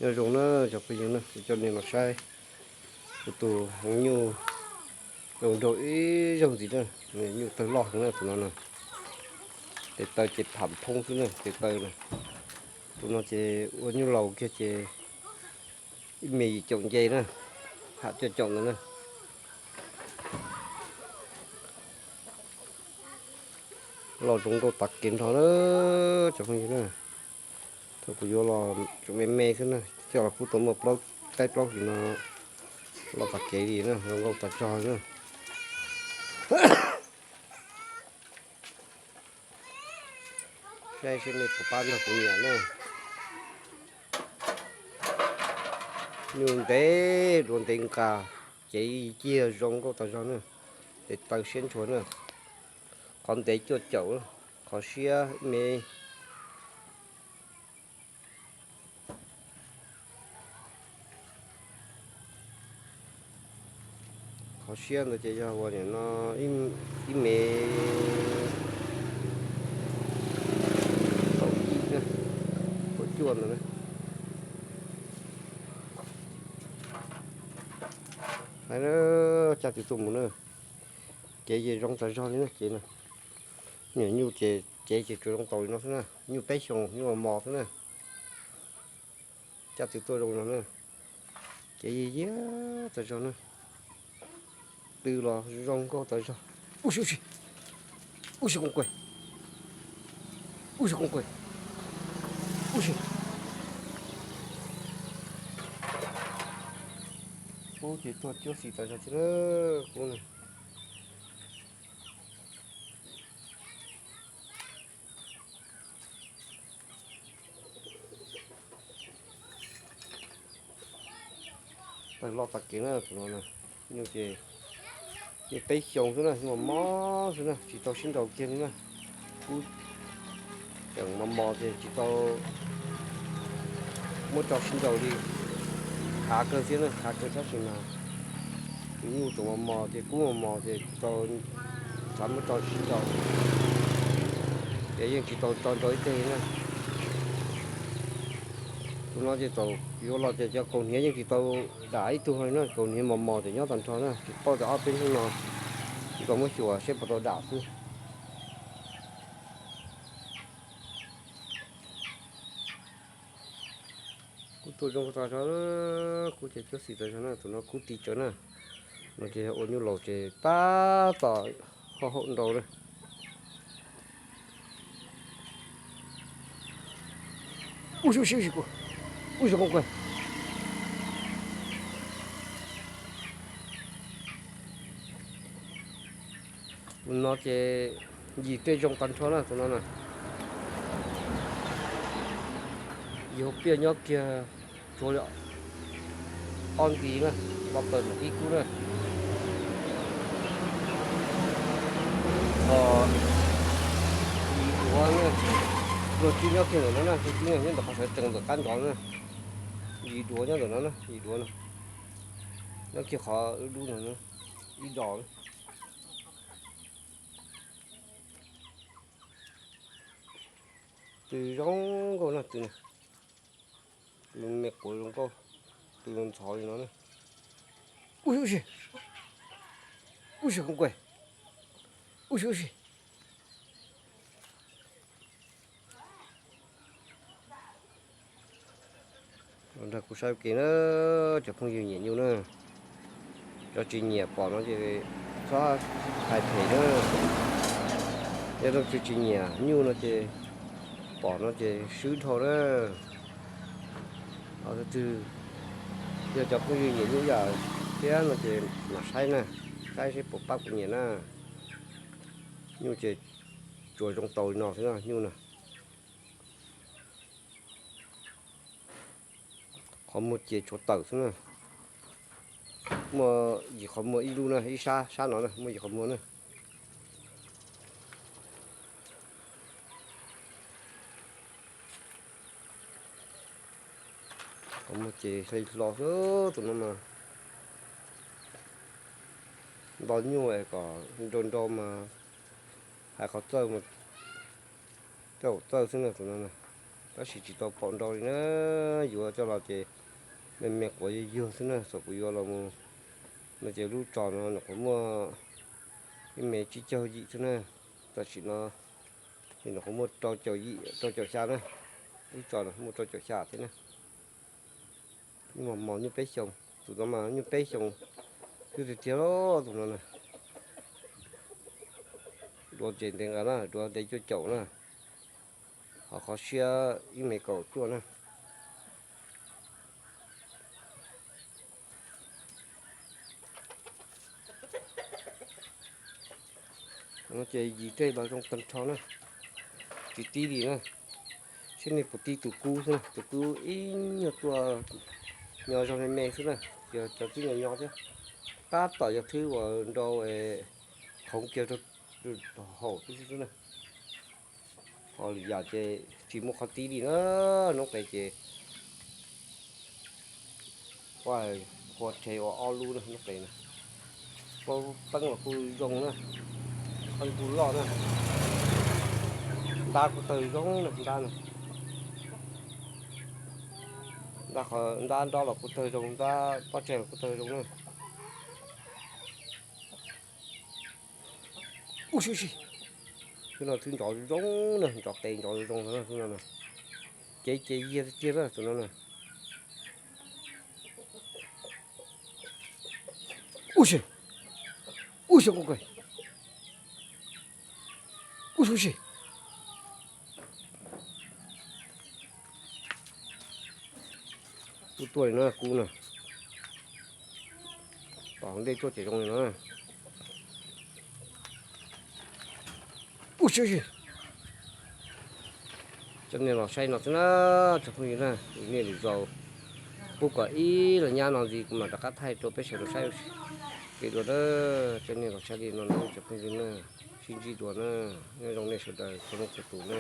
Nyob zoo na cov phooj ywg na, kuv coj nej los saib kuv tus heev nyuj zoo nraug ib zaug ntxiv na. Nyuj tawg loj heev na tus no na. Tes taw ces pham phoob xwb na, tes taw na. Tus no ces ua nyuj laus kiag ces ib me yim caum nce na, ham cuaj caum ntawd na. Los zoo nkauj tag kev nrho na cov phooj ywg na. Thaum kuv yuav los tsuas me me xwb na, coj los kuj tau muaj plaub, peb plaub hlis no los tag kev li na, zoo nkauj tag zog na. Saib seb nej puas pab nrog kuv nyiam na. Nyuj ntev duav ntev nqa, cev ciaj zoo nkauj tag zog na. Tes taw siab ntshua na. Qhov ntev cuaj caum, qhov siab me Qhov siab ntawd ces yog ua nim no ib me kaum ib, kaum cuaj ntawd na. Hais na, caj twg tuaj mus na. Cev ces zoo tag zog li na, cev na. Niam nyuj ces cev ces tsuas zoo tau li no xwb na, nyuj peb xyoos nyuj mos mos xwb na. Caj twg tuaj zoo no na. Cev yiag yiag tag zog na. Tw los zoo nkauj tag zog. Ub si, ub si, ub si koos kues, ub si koos kues, ub si. Ub ces tuaj cuab xis tag zog thiab na, ub na. Tawg loj tag kev na tus no na. Nyuj ces nyuj peb xyoos xwb na, mos mos xwb na, tsis tau sib nraus kiag li na. Kub tseem mos mos ces tsis tau muab tso sib nraus li. Khav kawg thiab na, khav kawg tab sis mas tus nyuj tseem mos mos ces kub mos mos ces tsis tau xav muab tso sib nraus, ces yeej tsis tau tso nraus ib teg li na. Tus no ces thaum yuav los ces cov kaus hniav yeej tsis tau dam ib tug li na, kaus hniav mos mos ces nyob tag nrho na, tsis paub tias ob peb hnub no tsis tau muab xyuas seb puas tau dam xwb. Kub tuaj zoo tag zog, kub ces cuab xis tag zog na, tus no kub ti tsawv na. No ces ua nyuj laus ces tab tom hauj haum nrau na. Ub si, ub si, ub si, ub si koos kues. Tus no ces yim tej zoo tag nrho na tus no na. Yim hauv pliaj nyob kiag tsuav li ob nti na, los tawm ntawm qib kub na. Ho yim duav na, luag tsib nyob kiag ntawm no na, luag tsib nyob ntawm qhov sawv tsees ntawm qab nrov na. Yim duav nyob ntawm no na, yim duav no. Nyob kiag qhov dub no na, ib dos na. Tw zoo nkauj na, tw na, tw me quav zoo nkauj, tw ntxhov li no na. Ub si, ub si, ub si koos kues, ub si, ub si. Los nrog kuv saib ua ke na, cov phooj ywg nyiam nyuj na. Cov tsis nyiam pom no ces txhob hais phem na. Yog leej twg tsis nyiam nyuj no ces pom no ces swb dhau na. Ho tus twg yog cov phooj ywg nyiam nyuj yam thiab no ces mam saib na, saib seb puas pab kuv nyiam na. Nyuj ces tsuas zoo tau li no xwb na nyuj na. Qhov muag ces tshuav tawm xwb na. Muaj yim qhov muag ib lub na, ib sab, sab no na, muaj yim qhov muag na. Qhov muag ces hlais hlo xwb tus no mas. Nto nyuj es kom nrau nrau mas hais qhov txawj mas, tej zaum txawj xwb na tus no na. Tab sis tsis tau pom nrau li na, yuav coj los ces me me quav yuag yuag xwb na. Thaum kuv yuav los mus no ces lub tsos no nws qhuav muaj ib me tsib caug yim xwb na. Tam sim no ces nws qhuav muaj rau caum yim, rau caum xya na. Lub tsos no muaj rau caum xya thiab na. Nyuj mos mos nyuj peb xyoos, tus no mas nyuj peb xyoos xwb tiag tiag lauj, tus no na. Duav ntses ntev nqa na, duav ntev cuaj caum na, ho qhov siab ib me kaum cuaj na. No ces yim tej los zoo tag nrho na, tsis tib li na. Saib nej puas tib tus kub xwb na, tus kub ib nyuag tuaj nyo zog me me xwb na. Yog cov twb nyo nyo thiab, tab tom yog thwb uas nrau khoov kiag rau haum xwb xwb na. Ho lwm yam ces tsis muaj qhov tib li na. Noob qes ces ua, ua rhe ua ob lub na noob qes na. Plaub teeb los kuj zoo na, teeb kuj loj na. Ntab kuj tawg zoo na, ntab na. Ntab, ntab nrob los kuj tawg zoo, ntab pob tseg los kuj tawg zoo na. Ub si si, tus no twb nrov zoo na, nrov qes nrov zoo no na, tus no na. Cev ces yiag tiag tiag na tus no na. Ub si, ub si, ub si. Kub tuaj li no, kub no. Tom hauv ntej tuaj ces zoo li no. Ub si, coj nej los saib no xwb na, tsoom phooj ywg na. Nej lwm zaus pub kom ib los nyab no ntxiv kuv mam rov qab thaij rau peb sawv daws saib ua si. Ces dua na, coj nej los saib li no na tsoom phooj ywg na. Sib ntsib dua na, nyob zoo nej sawv daws txhua leej txhua tus na.